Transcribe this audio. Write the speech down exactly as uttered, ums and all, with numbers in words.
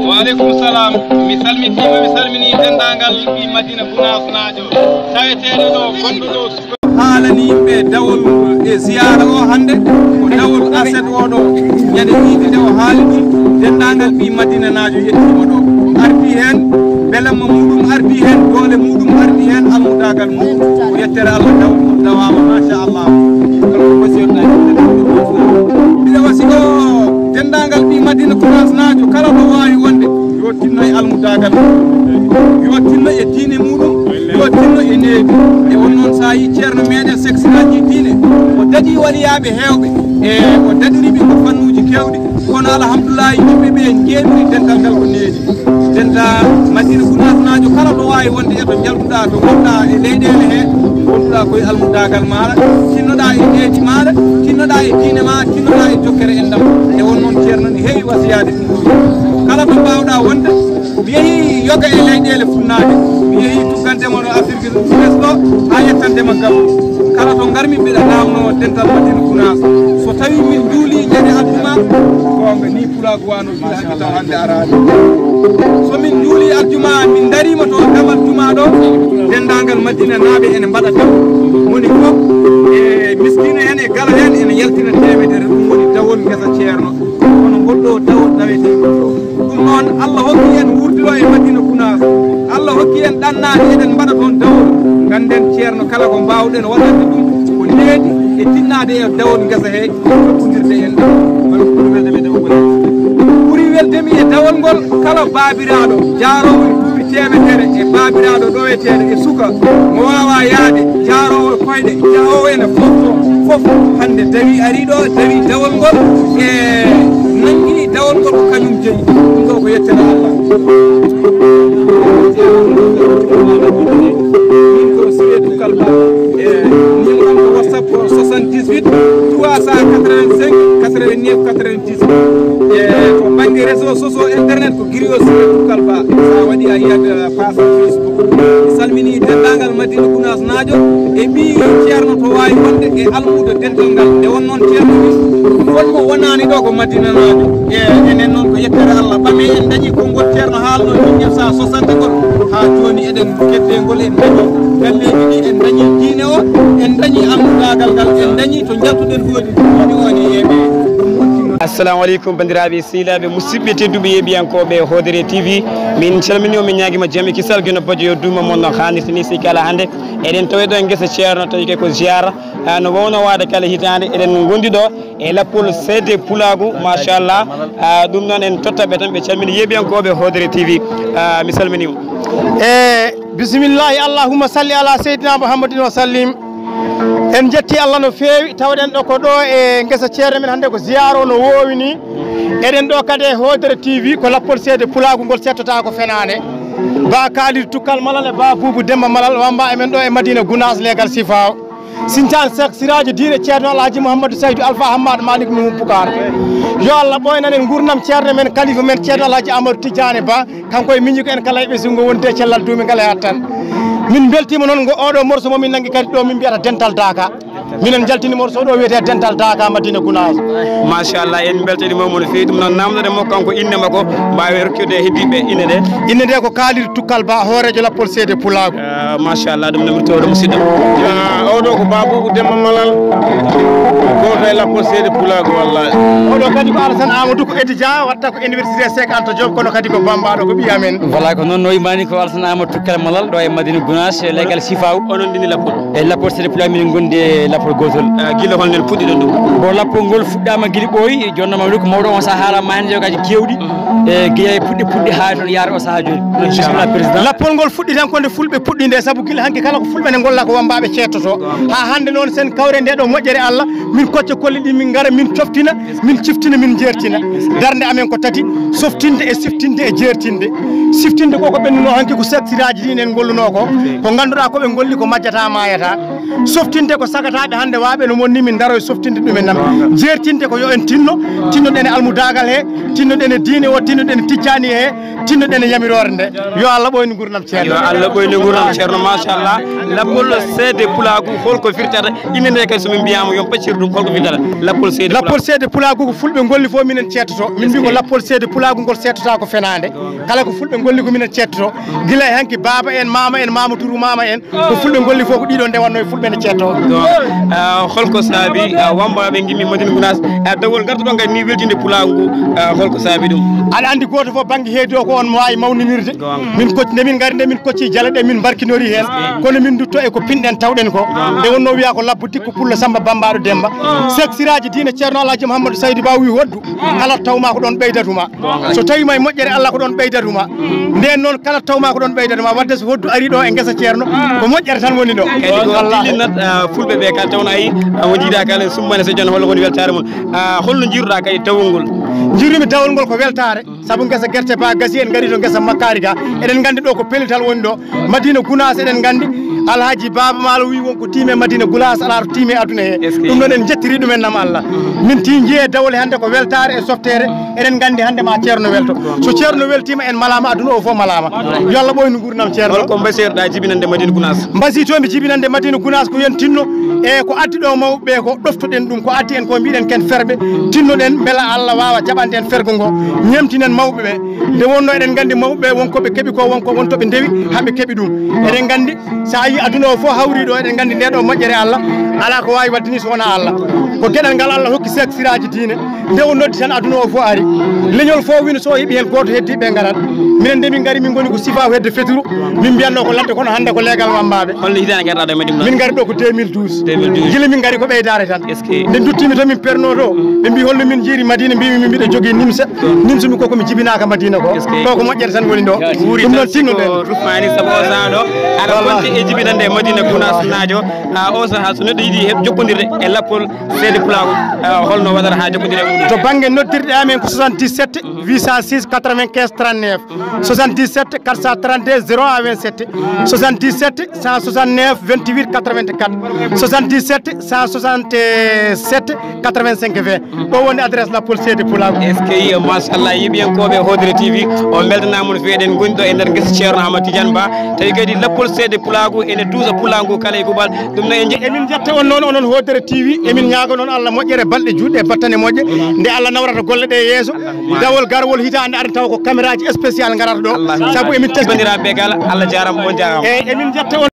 Waaleykum salam. Mi salmitiima, mi salminii denndaangal ɓiɓɓe Madina Gunaas Naajo, taweteeɗo ɗo, gonɗo ɗo. Haalani yimɓe dawol e ziyaara o hannde, ko dawol aset o ɗo, ñande ɗiɗi nde o haali ɗum, denndaangal ɓii Madina Naajo yettiima ɗo. Ardi heen, belamma muɗum ardi heen, doole muɗum ardi heen, almudaagal muɗum. Ko yettere Allah, dawol mum dawaama, machallah. Mbiɗa wasi o denndaangal ɓii Madina Gunaas Naajo, kala ɗo waawi wonde, yo tinno e almudaagal, yo tinno e diine muɗum, yo tinno e needi. E on noon, so a yii Ceerno meeɗen Seek Siraaji Diine, o daɗii waliyaaɓe heewɓe, e o daɗiri ɓe ko fannuuji keewɗi. Kono alhamdulillahi, yimɓe ɓe njeemiri dental ngal ko needi. Denta Madina Gunaas Naajo, kala ɗo waawi wonde e to njalduɗaa, to ngonɗaa e leyɗeele he, ngonduɗaa koye almudaagal maaɗa, tinnoɗaa e needi maaɗa, tinnoɗaa e diine ma, tinnoɗaa e jokkere enɗam. E on noon, Ceerno ne heewi wasiyaade ɗum ɗo. Kala to mbaawɗaa wonde, mi yehii yoga e leyɗeele funnaaɓe, mi yehii tuggantema no Afirki West ɗo, haa yettantema Gabon. Kala to ngarmi, mbiɗa naamnoo dental Madina Gunaas. So tawii min nduulii ñande aljuma, goonga ni Pulaagu waano fiɗaaki taw hannde araani. So min nduulii aljuma, min ndariima to damal juma ɗo, denndaangal Madina naaɓe ene mbaɗa taw. Moni fof e miskiino heen e galo heen ene yaltina teemedere, ɗum woni dawol ngesa Ceerno. Kono ngol ɗo dawol tawetee ɗum ɗo. Ɗum noon, Allah hokki en wuurduɗo e Madina Gunaas. Allah hokki en ɗannaade, eɗen mbaɗa toon dawol. Ngannden, Ceerno, kala ko mbaawɗen waɗande ɗum ko needi e tinnaade e dawol ngesa he, jokkondirde en ɗam. Wala ko ɓuri welde mi dawol. Ɓuri welde mi e dawol ngol, kala baabiraaɗo jaaroowo e duuɓi teemedere e baabiraaɗo ɗoweteeɗo e suka mo waawaa yahde, jaaroowo koyɗe, jahoowo ene fof, fof hannde dawi, ari ɗo, dawi dawol ngol, e nanngini dawol ngol ko kañum jeyi. Ɗum ɗo ko yettere Allah. Min ko Siré Tukkal Ba. E numéro am ko WhatsApp ko soixante-dix-huit trois cent quatre-vingt-cinq quatre-vingt-neuf quatre-vingt-dix. E to bannge réseaux sociaux, internet, ko Griot Siré Tukkal Ba. So a waɗi, a yiyat, eh, page Facebook. Mi salminii denndaangal Madina Gunaas Naajo e ɓii Ceerno to waawi wonde e almuudo dental ngal. Nde won noon Ceerno ni, won mo wonaani ɗo ko Madina Naajo. E enen noon ko yettere Allah. Ɓame en dañi konngol Ceerno haalno mille neuf cent soixante ngol, haa jooni eɗen keddee ngol, en dañi galleeji ɗi, en dañi diine o, en dañi almudaagal ngal, en dañi to njaltuɗen ɗooni, woni on e yeeɓe. Assalamu aleykum, banndiraaɓe, sehilaaɓe, musidɓe tedduɓe, yeeɓiyankooɓe Hoodere T V. Min calminii on, min ñaagiima jam e kisal, geno bojjo yo duuma mon no haanirta ni, si kala hannde eɗen tawi ɗo e ngesa Ceerno, tawi kay ko ziyaara, ah, no wawno waade kala hitaande, eɗen ngondi ɗo e lappol seede Pulaagu, machallah. Ah, ɗum noon en totta ɓe tan, ɓe calmini yeeɓiyankooɓe Hoodere T V. Ah, mi salminii on. E bisimillahi, allahumma salli ala seydina Muhammadin wa sallim. En njetti Allah no feewi, tawɗen ɗo ko ɗo e ngesa Ceerno men, hannde ko ziyaara o no woowi ni. Eɗen ɗo kadi e Hoodere T V, ko lappol seede Pulaagu ngol, settata ko fenaande. Ba Kaalid Tukkal Malal e Ba Buubu Demba Malal, wamba e men ɗo e Madina Gunaas, leegal Sifaaw. Sintaan Seek Siraaji Diine Ceerno Alhaji Mouhamadou Saydou Alpha Hammad Malick Nour Boucar. Yo Allah ɓooynan en nguurndam Ceerno men, Kalifa men Ceerno Alhaji Amadou Tidiane Ba. Kanko e miñi ko en kala e ɓesngu wonde e cellal duumingal e hattan. Min mbeltiima noon ngo oɗo morceau mo min nanngi kadi ɗo, min mbiyata Dental Daaka. Minen njaltini morceau ɗo wiyetee Dental Daaka, Madina Gunaas. Machallah, en mbeltaniima mo no feewi. Ɗum noon, naamndoɗen mo kanko innde makko, mbaawen rokkude heddiiɓe innde nde. Innde nde ko Kaalid Tukkal Ba, hooreejo lappol seede Pulaagu. Ah, machallah, ɗum noon mi tawde musidɗo. Ah, oɗo ko Ba Buubu Demba Malal. Gooto e lappol seede Pulaagu, wallahi. Oɗo kadi ko Alassane Amadou, ko étudiant, watta ko Université Cheikh Anta Diop, kono kadi ko bambaɗo, ko ɓiya men. Voilà, ko noon no wiy mani, ko Alassane Amadou Tukkal Malal, ɗo e Madina Gunaas, e leegal Sifaw. Onon ndini lappol? E lappol seede Pulaagu, minen ngondi e lappol gootol. Ah, gila hol nen puɗɗiɗon ɗum? Bon, lappol ngol fuɗɗaama gila ɓooyi, jooni noon mawɗo ko mawɗo on, so a haalama hannde, yogaaji keewɗi. E gila e puɗɗi puɗɗi haa toon yaara o sahaa jooni. Inchallah. Bisimilla, président. Lappol ngol fuɗɗi tan ko nde fulɓe puɗɗi nde, sabu gila hanki kala ko fulɓe ne ngolla ko wambaaɓe ceettoto. Haa hannde noon, sen kawre nde ɗo moƴƴere Allah, min kocca kolle ɗi, min ngara, min coftina, min ciftina, min jeertina. Darnde amen ko tati, softinde e siftinde e jeertinde. Siftinde ko ko ɓennuno hanki ko seksiraaji ɗi en ngolluno ko, ko ngannduɗaa ko ɓe ngolli ko majjata, maayata. Softinde ko sagata Hannde waaɓe no monni min ndaro e softinde ɗumen nam. Jeertinde ko yo en tinno, tinnoɗen e almudaagal he, tinnoɗen e diine o, tinnoɗen e ticcaani he, tinnoɗen e yamiroore nde. Yo Allah ɓooynu ngurnam ceerno. Yo Allah ɓooynu ngurnam ceerno, machallah. Lappol seede pulaagu, holko firtata? Inde nde kadi so min mbiyaama yo paccir ɗum, holko firtata? Lappol seede pulaagu. Lappol seede pulaagu ko fulɓe ngolli fof minen ceettoto. Min mbi ko lappol seede pulaagu ngol seettota ko fenaande. Kala ko fulɓe ngolli ko minen ceettoto. Gila e hanki baaba en, maama en, maama turu maama en. Ko fulɓe ngolli fof ko ɗiɗo nde wonno e fulɓe ne ceetto. Ah, holko saabi, ah, wambaaɓe ngimmi Madina Gunaas, ah, dawol ngartuɗon kadi ni weltinde pulaagu ngu, ah, holko saabi ɗum? Aɗa anndi gooto fof bannge heedi o ko on mo waawi mawninirde. Min kocci, nde min ngari, nde min kocci jale ɗe min mbarkinori heen. Kono min ndutto e ko pinɗen tawɗen ko. Nde wonno wiya ko labbo dikko pullo Samba Bambaɗo Demba. Seksiraaji diine Ceerno Alhaji Mouhamadou Saydou Ba wi hoddu. Kala tawma ko ɗon ɓeydatuma. So tawima e moƴƴere Allah ko ɗon ɓeydatuma. Nden noon kala tawma ko ɗon ɓeydatuma. Wadde so hoddu ari ɗo e ngesa ceerno, ko moƴƴere tan woni ɗo. Kadi ko dillinat, ah, fulɓe ɓe ka tawno ayi, ah, o jiida kala en summane so jon hollo woni weltare mum. Ah, holno jiiruɗa kadi dawol ngol? Jiirumi dawol ngol ko weltare. Sabu ngesa gerte ba gasi en ngari to ngesa makkaari ga. Eɗen nganndi ɗo ko pellital woni ɗo. Madina Gunaas eɗen nganndi Alhaji Baaba Maalo wi won ko tiime Madina Gunaas alaa to tiime aduna he. Ɗum noon en njettiri ɗumen nam Allah. Min ti njiye dawol hannde ko weltaare e softeere. Eɗen nganndi hannde ma ceerno welto. So ceerno weltiima en malaama aduna o fof malaama. Yo Allah ɓooynu nguurndam ceerno. Holko mbasiytoɗa jibinande Madina Gunaas? Mbasiytomi jibinande Madina Gunaas ko yo en tinno e ko addi ɗo mawɓe ɓe ko ɗoftoɗen ɗum ko addi en ko mbiɗen ken ferɓe tinnoɗen mbela Allah waawa jaɓande en fergo ngo ñemtinen mawɓe ɓe. Nde wonno eɗen nganndi mawɓe ɓe won ko ɓe keɓi ko won ko won to ɓe ndewi haa ɓe keɓi ɗum. Eɗen nganndi so a yi aduna o fof hawri ɗo eɗen nganndi nde ɗo moƴƴere Allah alaa ko waawi waɗde ni so wonaa Allah. Ko geɗal ngal Allah hokki seksiraaji diine nde o noddi tan aduna o fof ari. Leñol fof wino so o heɓi heen gooto heddi ɓe ngarat. Minen nde min ngari min ngoni ko sifa hedde feturu min mbiyatno ko ladde kono hannde ko leegal wammbaaɓe. Holno hitaande ngarɗa ɗo e Madina? Min ngari ɗo ko deux mille douze. Deux mille douze. Gila min ngari ko ɓeydaare tan. Nde duttimi to min perno to ɓe mbi holno min jeeri Madina mbimi min mbiɗa jogii nimsa. Nimsumi ko komi jibinaka Madina ko. Ɗo ko moƴƴere tan woni ɗo. Wuuri ɗum noon tan siko tinnoɗen rufmani sabu o saha ɗo aɗa konti e jibinande e Madina Gunaas naajo. Ha o saha so neɗɗo yiɗi heɓ jokkondirde e lappol seede pulaagu, ah, holno waɗata ha jokkodira e muɗum? To bannge noddirɗe amen ko soixante-dix-sept huit cent six quatre-vingt-quinze trente-neuf, soixante-dix-sept quatre cent trente-deux zéro un à vingt-sept, soixante-dix-sept cent soixante-neuf vingt-huit quatre-vingt-quatre, soixante-dix-sept cent soixante-sept quatre-vingt-cinq vingt. Ɗo woni adresse lappol seede pulaagu. Est-ce que, machallah, yiɓiyankooɓe Hoodere T V, on mbeltanaama no feewi. Eɗen ngoni ɗo e nder ngesa Ceerno Amadou Tidiane Ba, tawi kadi lappol seede pulaagu ene duusa pulaagu kala e kuuɓal. Ɗum no en nje- Emin njetta on noon, onon Hoodere T V, emin ñaago noon Allah moƴƴere, balɗe juutɗe e battane moƴƴe, nde Allah nawrata golle ɗe yeeso, dawol garwol hitaande arde tawa ko caméra ji spécial ngarata ɗo, sabu emin teskiti. Banndiraaɓe kala, Allah jaaraama, on jaaraama. Eyi, emin njetta on.